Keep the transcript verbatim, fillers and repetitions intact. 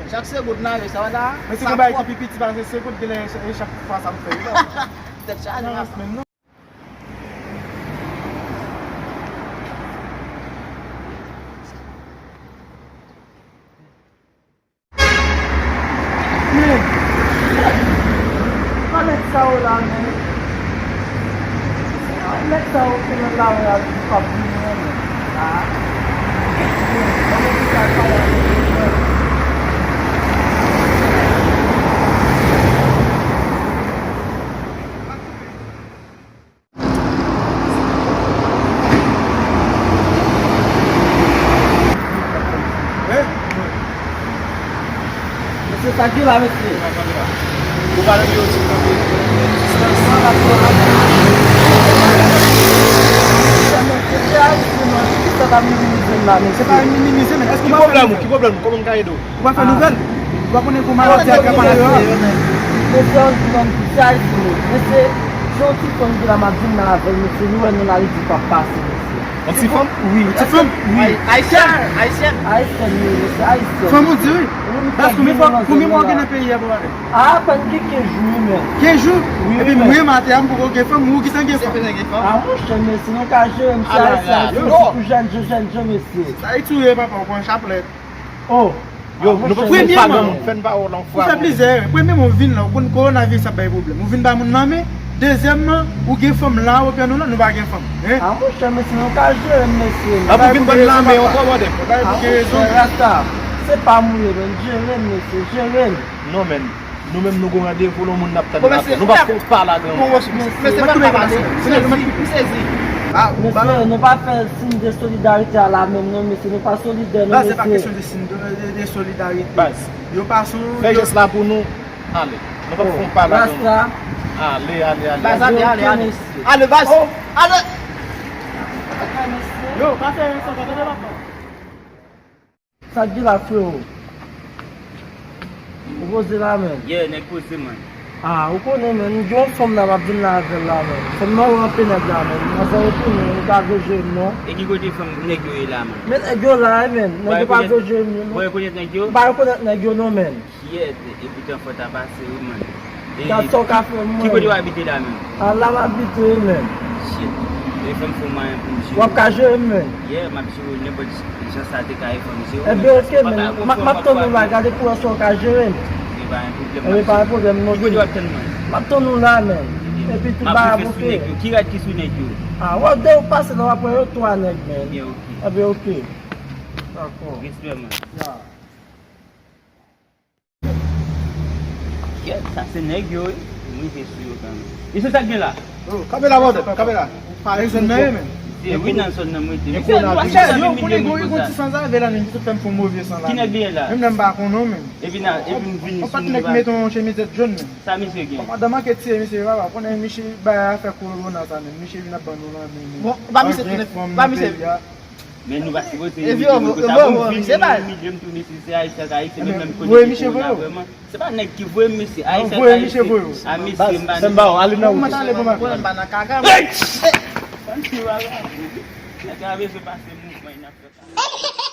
men. Chak segond nan yo, sa va la. Men se yon bagay ki pi piti pase segond, genlè e chak fwa sa m fè yo. Tèt chaje. Nan rans menm non. Men, pa nèg sa yo la, men. Nèg sa yo ki nan lari a, ki p ap vini, men. Ah. Mesye, sa k gen la, mesye? Ou pale de yo ti kanpe. Sa, sa, la, la, la. Mesye, se Ayisyen, non. Ki sa k ap minimize m la, mesye? Se pa minimize, men èske ou pa fè nouvèl? Ki pwoblèm ou? Ki pwoblèm ou? Kòman m ka ede w? Ou pa fè nouvèl? Ou pa konnen pou maladi a pran nan yo a? Mesye, an di nan ti Ayisyen, mesye, se yon ti fanm ki la m ap vin la avè l, mesye, nou wè nou la, li di pa pase, mesye. Yon ti fanm? Wi, yon ti fanm? Wi. Ayisyèn, ayisyèn. Ayisyèn, wi, mesye, ayisyèn. Fanm ou di, wi. Paske konbyen fwa, konbyen mwa w gen nan peyi a pou pale? A, apèn gen kenz jou, wi, men. Kenz jou? Wi, men. Epi m renmen atè a, m poko gen fanm, ou gentan gen fanm. A, monchè, mesye, nou ka jere, mesye, ayisyèn, ayisyèn, sou jèn, jèn, jèn, mesye. Ayiti ou ye, papa, ou pran chaplèt. Oh, yo, nou pa fè pa granmoun, fè n pa wè w la, ou fè plizyè erè. Premyèman, ou vin la, ou konn kowonaviris ap bay pwoblèm. Ou vin ba moun nan men. Dezyèmman, ou gen fanm la, ou pè nou la, nou pa gen fanm. Hein? A, monchè, mesye, nou ka jere m, mesye. Ap ou vin ban n lanmen ankò, brother. Ou pa gen rezon. Rasta, se pa m ou ye, men. Jere m, mesye, jere m. Non, men. Nou menm nou gon randevou, lè yon moun n ap tann n ap fè. Nou p ap fè yon pale a granmoun. Mesye, mesye, pa pale. M sezi, m sezi. Mesye, nou pa fè siy de solidarite a la menm non, mesye, nou pa solidè non, mesye. Baz, se pa kesyon de siy de, de, de solidarite. Baz. Yo pa sou, fè jès la pou nou. Ale. Nou p ap fè yon pale a granmoun. Ale, ale, ale. Baz, ale, ale, ale. Ale, baz. Ale. Yo, pa fè yon sa, pa fè yon sa. Sa k gen la, frewo? Ou poze la, menn? Yeah, nèg poze, man. Ah, ou konnen, menn, m gen yon fanm la, m ap vin la avè l la, menn. Fanm nan ranpe nèg la, menn. Manzè retounen, ou pa vle jere m, non. E ki kote fanm, nèg yo ye la, man? Men nèg yo la, wi, menn. Nèg yo pa vle jere m, non. Ou rekonèt nèg yo? M pa rekonèt nèg yo, non, menn. Kiyès, e poutan fò ta pase, wi, man. Gad sa w ka fè m, mwen. Ki kote w abite la menm? A, la m abite, wi, menn. Shit. E fè m fè mwayen pou m jere. W ap ka jere m, menn? Yeah, m ap jere w nenpòt jan sa te ka ye fò m jere w. Ebyen, oke, menn. M ap, m ap tann ou la, gade pou wè si w ka jere m. Ebyen, pa gen pwoblèm, m ap jere w. Ki kote w ap tann mwen? M ap tann ou la, menn. Epi tout bagay ap oke. Ki rad ki sou nèg yo? A, w ap de ou pase la, w ap wè yo twa nèg, menn. Ebyen, oke. Ebyen, oke. Dakò. Respè, man. Ya. Kèt, sa se nèg yo, wi. M rive sou yo kanmenm. Mesye, sa k gen la? Oh, kanpe la, brother, kanpe la. Ou pa bezwen nan, men. Mesye, wi, nan zòn nan, mwen te. Mesye, nou pa bezwen nan, men, milye moun konsa. Yo, konnen gon ti sanzave la, men, ki sot fè m fè yon move san la. Ki nèg li ye la? Menm lè m pa konnen, men. Epi nan, epi m vini sou nou. Yon patnèg met yon chemiz jòn, men. Sa misye gen? Madanm manke tiye misye, papa. Konnen misye bay afè korona sa, men. Misye vin ap ban nou lanmen, men. Bon, pa misye tou nèt, pa misye. Men nou pa sipoze imilye moun konsa. Bon, m vini, nou imilye m tou, mesye, se ayisyen ak ayisyen, men menm kote ki korona vrèman. Se pa nèg ki voye m, mesye, ayisyen ak ayisyen. A, mesye, m pa nan. Mwen pa nan kaka, mwen. Nèg la bezwen pase mouvman, y ap fè sa.